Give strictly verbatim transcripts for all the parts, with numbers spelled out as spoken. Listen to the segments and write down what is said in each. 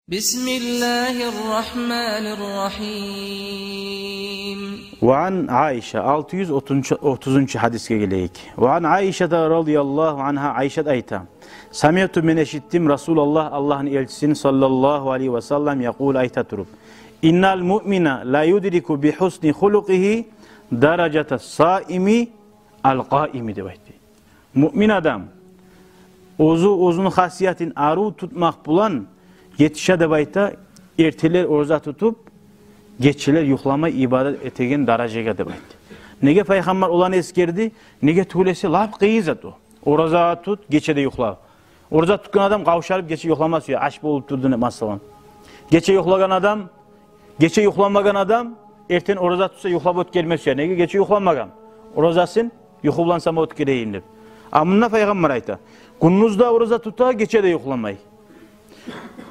بسم الله الرحمن الرحيم. Ва ан Айша, алты юз отузунчу гьадисге гелейик. Ва ан Айшата радияллагьу ангьа, Айшат айта: «Самиъту, мен эшитдим, Расулаллагь, Аллагьны элчисин, саллаллагьу алайгьи ва саллам, якъул, айта туруп: иннал муъмина ла юдрику би гьусни хулукъигьи даражата саими ал къаими», — деп айтды. Муъмин адам оьзю оьзюню хасиятын арив тутмакъ булан етише деп айта, эртелер ораза тутуп, гечелер юхламай ибадат этеген даражагъа деп айтды. Неге пайхаммар оланы эсгерди? Неге тюгюл эсе лап къыйын зат о. Ораза тут, гече де юхла. Ораза тутгъан адам къавшалып гече юхламас уьйде, ач болуп турду деп, масала. Гече юхлагъан адам, гече юхламагъан адам эртен ораза тутса юхлап оьтгермес уьйде. Неге? Гече юхламагъан. Оразасын юху булан сама оьтгерейим деп. А мунда пайхаммар айта: гюндюз де ораза тута, гече де юхламай.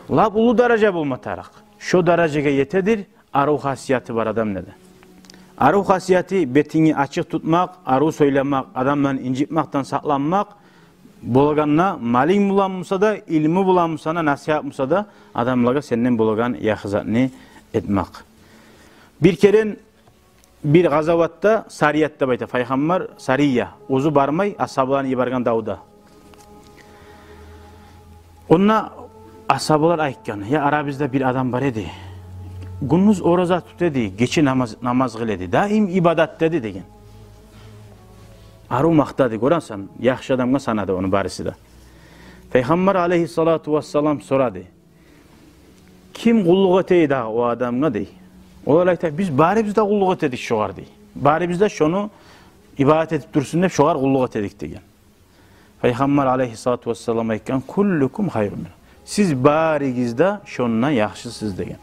Лап уллу даража болма тарыкъ. Шо даражагъа етедир арив хасияты бар адам, деди. Арив хасияты: бетинги ачыкъ тутмакъ, арив сёйлемек, адамланы инжитмекден сакъланмакъ, болагъанда малынг булан буса да, илму булан буса да, насигьат буса да, адамлагъа сенден болагъан яхшы затны этмек. Бир керен бир къазаватда, сарият деп айта пайхаммар, сария, оьзю бармай, асгьабаланы йиберген давда. Онда асгьабалар айтгъан: «Я, арабызда бир адам бар эди. Гюндюз ораза тута эди, гече намаз, намаз къыла эди. Даим ибадатда эди», — деген. Арив макътады, гёресен, яхшы адамгъа санады ону барысы да. Пайхаммар алайгьиссалату вассалам сорады: «Ким къуллукъ эте эди дагъы о адамгъа?» — дей. Олар айта: «Биз барыбыз да къуллукъ эте эдик шогъар», — дей. «Барыбыз да шону ибадат этип турсун деп шогъар къуллукъ эте эдик», — деген. Пайхаммар алайгьиссалату вассалам айтгъан: «Куллукум хайрун мингьу». Сиз барыгъыз да шондан яхшысыз, деген.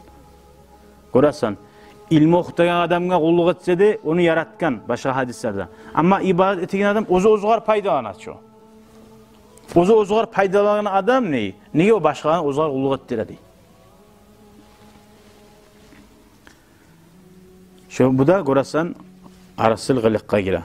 Гёресен, илму охутагъан адамгъа къуллукъ этсе де, ону яратгъан башгъа гьадислерде. Амма ибадат этеген адам оьзю оьзюгер пайдаланады шо. Оьзю оьзюгер пайдалангъан адам не? Неге о башгъаланы оьзюгер къуллукъ этдире, дей. Шо, бу да, гёресен, арсыз къылыкъгъа гире.